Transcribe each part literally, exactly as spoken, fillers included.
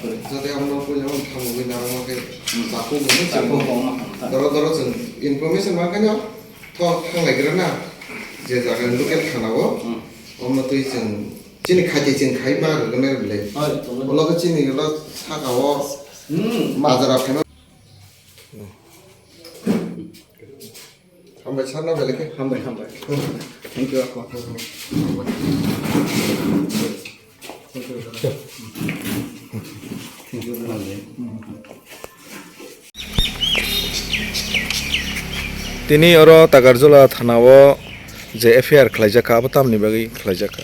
Jodi ang no puila ang thangwi na ang ke Hmm. Taku mo Taku chang. Mo ma thang thang. Doro doro chang information ma kanya thok thang lai gra na. Je jaga local thana o. Hmm. Om no twi chang. Chini khati chang khai ma gra na le. Hai, tong. Ola ko chini lo saka o. Hmm. Majara khai ma. Hambai, sir no belai khe. Hambai, hambai. Thank you, ako. Tini oro Takarjala thana o je F I R khlaijak kha, abo tamni bagwi khlaijak kha?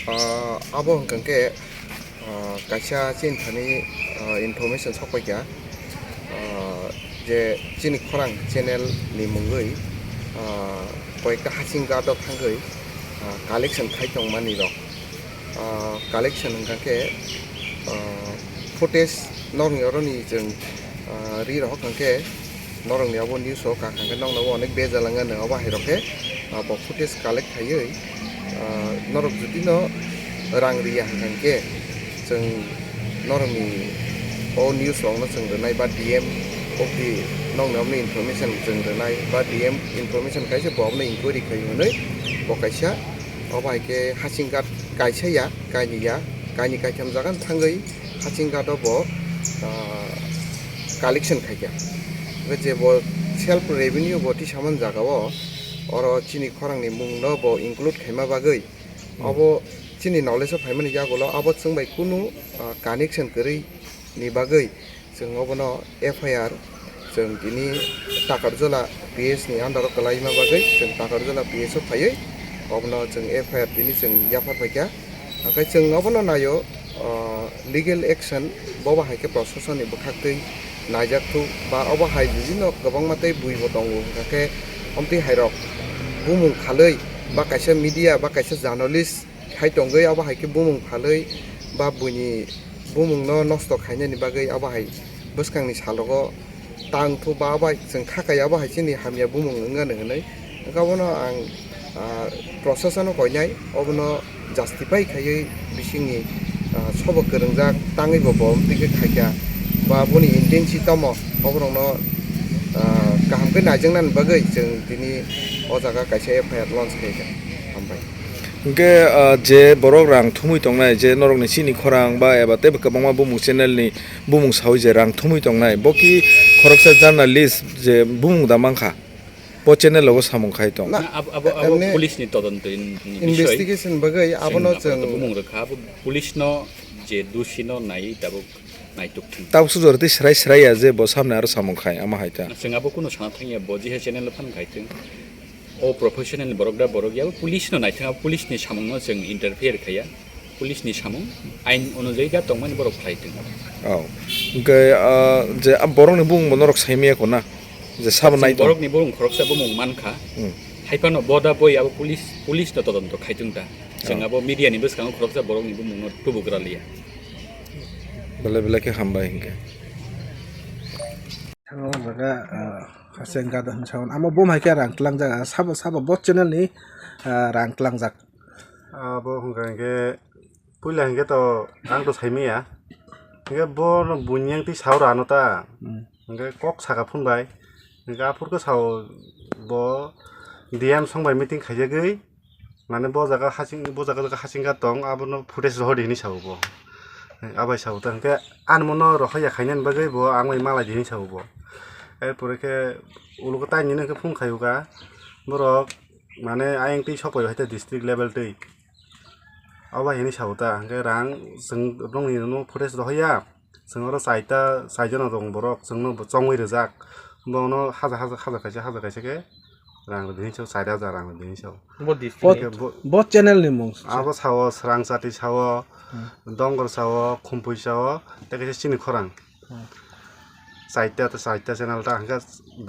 Ah, abo hwnkha khe, ah, kaisa chini thani, ah, information sok paikha, ah, je chini khorang channel ni mungwi, ah, koyekta hasing guard o thangwi, ah, collection khai tongmani rok. Ah, collection hwnkha khe, ah, footage norokni oroni chwng, ah, ri rok hwnkha khe, norokni abo news o kha hwnkha khe nokno bo onek bejal wngya nw abo hai rok khe, ah, bo footage collect khaiwi, ah, norok jodi no rang riya hwnkha khe chwng norokni o news rokno chwng rwnai ba D M office nokni omo information chwng rwnai ba D M information kaisa bo abono inquiry khai hwnwi bo kaisa obo hai khe hasing guard kaisa ya kaini ya kaini kaitham jaga thangwi hasing guard o bo, ah, collection khaikha. Hwnkhe je bo self revenue bo tisamani jaga o oro chini khorang ni mung no bo include khaima bagwi Hmm. Obo chini knowledge o phaimani yagulo abo chwng bai kunu, ah, connection kwrwi ni bagwi chwng obono F I R chwng tini Takarjala P S ni under o kwlaima bagwi chwng Takarjala P S o phaiwi obono chwng F I R tini chwng yaphar phaikha. Hwnkhe chwng obono naio, ah, legal action bobo hai khe proshasoni bwkhaktwi naijakthu ba obo hai bibinno kwbangma tei buibo tongo hwnkha khe omtwi hairok bumung khalwi ba kaisa media ba kaisa journalist hai tongwi abo hai khe bumung phalwi ba buini bumungno nosto khainani bagwi abo hai bwskangni salogo tang thu ba abo hai chwng kha kai abo hai chini hamya bumung wngmani hwnwi. Wngkha bono ang, ah, proshasano koinai obono justify khaiwi bisingni, ah, sobo kwrwngjak tangwi bo bo twi khe khaikha ba boni intensi tamo oborokno, ah, kaham khe naijaknani bagwi chwng tini o jaga kaisa F I R launch khaikha. Hambai. Hwnkhe, ah, je borok rang thumwi tongnai, je norokni chini khorang ba eba tei kwbangma bumung channel ni bumung saui je rang thumwi tongnai, bo ki khoroksa journalist je bumung da mankha, bo channel o bo samung khai tong. Na, Na, abo, abo, abo emni police ni todonto in, ni bisoi. Investigation bagwi abono Chwng chwng apato bumung rwkha, abo police no je dusi no naiwi tabuk naituk thung. Tabuk sujor tei srai srai ya je bo samne aro samung khai, ama hai ta. Chwng abo kunu sana thangya, bo je hai channel o phan khai thung. O professional ni borok da borok ya, police no naithang, police ni samung no chwng interfere khaiya, police ni samung ain onujai da tongmani borok khlai thang. Oh. Hwnkhe, ah, je, ah, borok ni bumung bo norok saimaya ko na? Je sabo Chwng nai tong. Borok ni bumung khoroksa bumung mankha. Hmm. Haiphano bo da boi abo police, police no todonto khai thung da. Chwng Oh. abo media ni bwskango khoroksa borok ni bumung no tubugra liya. Belai belai khe hambai hwnkhe. Thangwi o jaga, ah, haseng gada hinwi saui. Amo bo hai khe rang tlangjak, ah, sabo, sabo bo channel ni, ah, rang tlangjak. Abo hwnkha hwnkhe puila hwnkhe to ang to saimaya. Hwnkhe bo buini yang twi saui rw ano ta. Hmm. Hwnkhe kok saka phunbai. Hwnkhe aphuru khe saui bo D M song bai meeting khaijagwi. Mane bo jaga hasing, bo jaga jaga hasing kha tong, abono footage rohor di hinwi sao bo. Abai sao ta hwnkhe ani mono rohor ya khainani bagwi bo ang bai malai di hinwi sao bo. Erpore khe ulo khe taini hwnkhe phone khaio kha borok, mane ayang twi sokoi hai ta district level twi. Abo bai hinwi sao ta hwnkhe rang chwng nokni no footage rohor ya. Chwng oro chaita, chaijano tong borok, chwngno bo chongwi rijak. Bono haja, haja, haja kaisa, haja kaisa khe rang rwdi hinwi sao, char hajar rang rwdi hinwi sao. Bo district. Bo, Hingke bo, bo channel ni mung se. Abo sao, Srang Chati sao, Hmm. Dongor sao, Khumpui sao, tei kaisa chini khorang. Hmm. Chaita, chaita channel ta hingke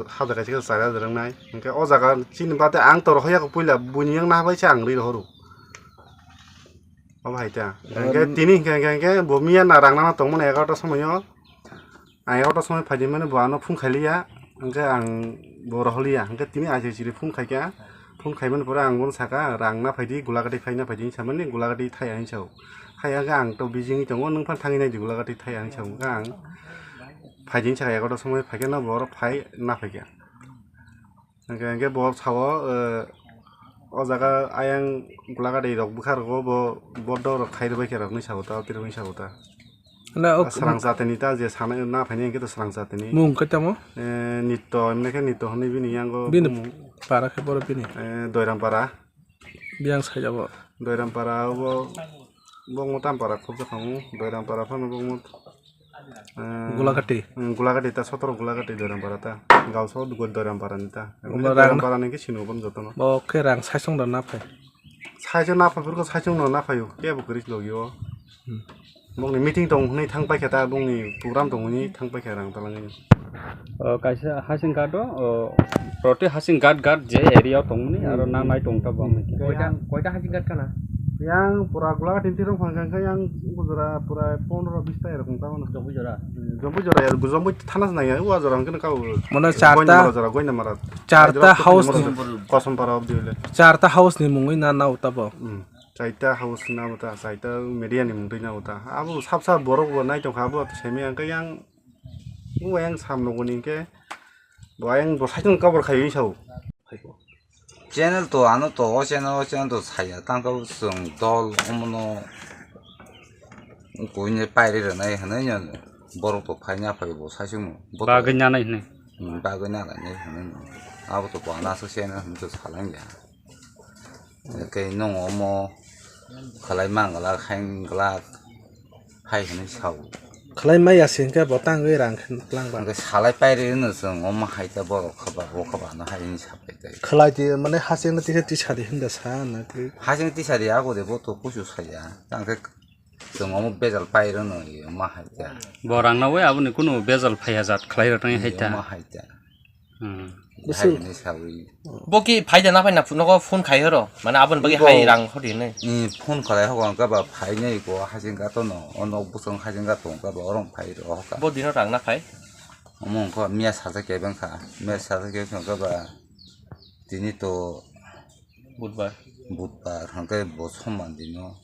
haja kaisa khe char hajar wngnai. Hingke o jaga chini bade ang to rohor ya kho puila, buini yang naha bai se ang ri rohoro. Obo hai ta. Hingke tini hingke, hingke, hingke bo miya na rang nana tongmani egaroh ta somoio. Ang egaroh ta somoi phaidi mani bo ano phone khailiya. Hingke ang bo rohorliya. Hingke tini aisai siri phone khaikha. Phone khaimani pore ang bono saka, "Rang na phaidi, Gulagati phai na phaidi," hinwi samani, "Gulagati thai," hinwi sao. Thaya khe ang to busy wngwi tongo, nwng phano thangwi nai di Gulagati thaya hinwi sa ang. Phai di hinwi sa kha, egarota somoi phai khe no bo oro phai na phai kha. Hwnkhe, hwnkhe bo sao, eh, o jaga ayang Gulagati rok bwkha rogo bo bodo rok khai rwbai khe rok hinwi sao ta, twi rok hinwi sao ta. Na, o srang jatini ta je sana na phaini hwnkhe to srang jatini. Mung khe tamo? Eh, Nitto, emne khe Nitto hwnwi bini yango bini bumung. Para khe boro bini. Eh, Doiram para. Biyang sai jabo. Doiram para obo, bongmo tam para khobjakhamu, Doiram para phano bongmo, eh, Gulagati. Hmm, Gulagati ta, sotoro Gulagati Doiram para ta. Gauso Doiram para ni ta. Omo Doiram rang para ni khe sino bon jotono. Bo khe rang saisong da na phai. Saisong na phai, phurkhe saisong no na phaio. Kebo kwrwi logi o. Hmm. Bongni meeting tong hwnwi thang paikha ta, bongni program tong hwnwi thang paikha rang talangwi. O, kaisa Hasing Ghat o, o, proti Hasing Ghat Ghat je area o tongmani, aro na nai tong ta bo ang. Koita, koita Hasing Ghat kana? Yang pura Gulagati ni tirong phang kha, yang bujura pura pondro bis ta erokom ta mano. Jompu jora? Jompu jora, ya, Jompu thana se nai ya, ua jora hwnkhe kau. Mano charta, Goinamara jora, Goinamara. Charta house ni. Kosom para obdi hole. Charta house ni mungwi na nao ta bo. Hmm. Chaita house na bo ta, chaita media ni mungwi na bo ta. Abo sab sab borok bo nai tong kha, abo semi ang khe yang, bo yang sam nogoni hwnkhe, bo yang bo saichung cover khai sao. Channel to ano to, o channel, o channel to saya, tang khe chwng dol omono kuine pairi rwnai hwnwi no borok to phaina phai bo saichung bo to. Bagwi nanai hwnwi. Hmm, bagwi nanai hwnwi no. Abo to bo ano aswk channel hwnwi to salang ya. Tei nwng omo khlai man glak, hai glak, hai hwnwi sao. Khlai maya se hwnkhe bo tangwi rang khe twlang ba. Hwnkhe salai pairi hwno chwng omo hai ta borok khaba, bo khaba no hai hwnwi sapai tei. Khlai di mane hasing no tisa tisa di hwnda sa na khe. Hasing tisa di ago de bo to kusu saya. Tang khe chwng omo bejal pairi hwno omo hai ta. Bo rang no bai aboni kunu bejal phaiya jat khlai rok tang hai ta. Omo hai ta. Hmm. Hai hwnwi sawi. Bo ki phaida na phaina nogo phone khai horo? Mane aboni bagwi bo hai rang hori hinwi. Phone khalai hogo hwnkhe ba phainai ko Hasing Ghat no, o nok bwskango Hasing Ghat tong khe ba oro phai rw hoka. Bo dino rang na phai? Omo wngkha miya sajak kebeng kha. Miya sajak kebeng kha ba tini to Budbar. Budbar hwnkhe bo soman dino.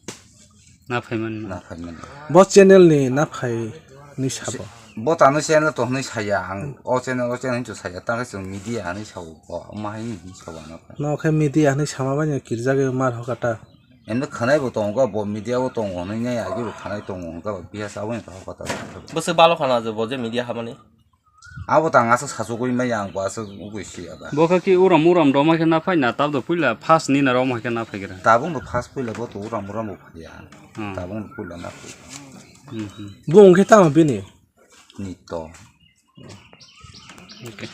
Na phaimani. Na phaimani. Bo channel ni na phai ni sabo. Bo tano channel to hwnwi saya ang. O channel, o channel hinwi saya. Tangkhe chwng media hinwi sao. Bo omo hai hinwi sao ano. No khe media hinwi sama bai no kirjagwi mar hokata. Endo khwnai bo tongo, bo media bo tongo hwnwi nai agi bo khwnai tongo hwnkha ba biya sa bai no hokata. Bwswk balo khana je bo je media hamani. Abo tang aswk sachugwi maya ang bo aswk ugwi siya ba. Bo khe ki uram uram roma khe na phai na, tabdo puila first ni na roma khe na phai gra. Tabung bo first puila bo to uram uram bo phaiya. Hmm. Tabung bo puila na phai. Hmm, hmm. Bo wngkhe tamo bini? Nitto. Okay.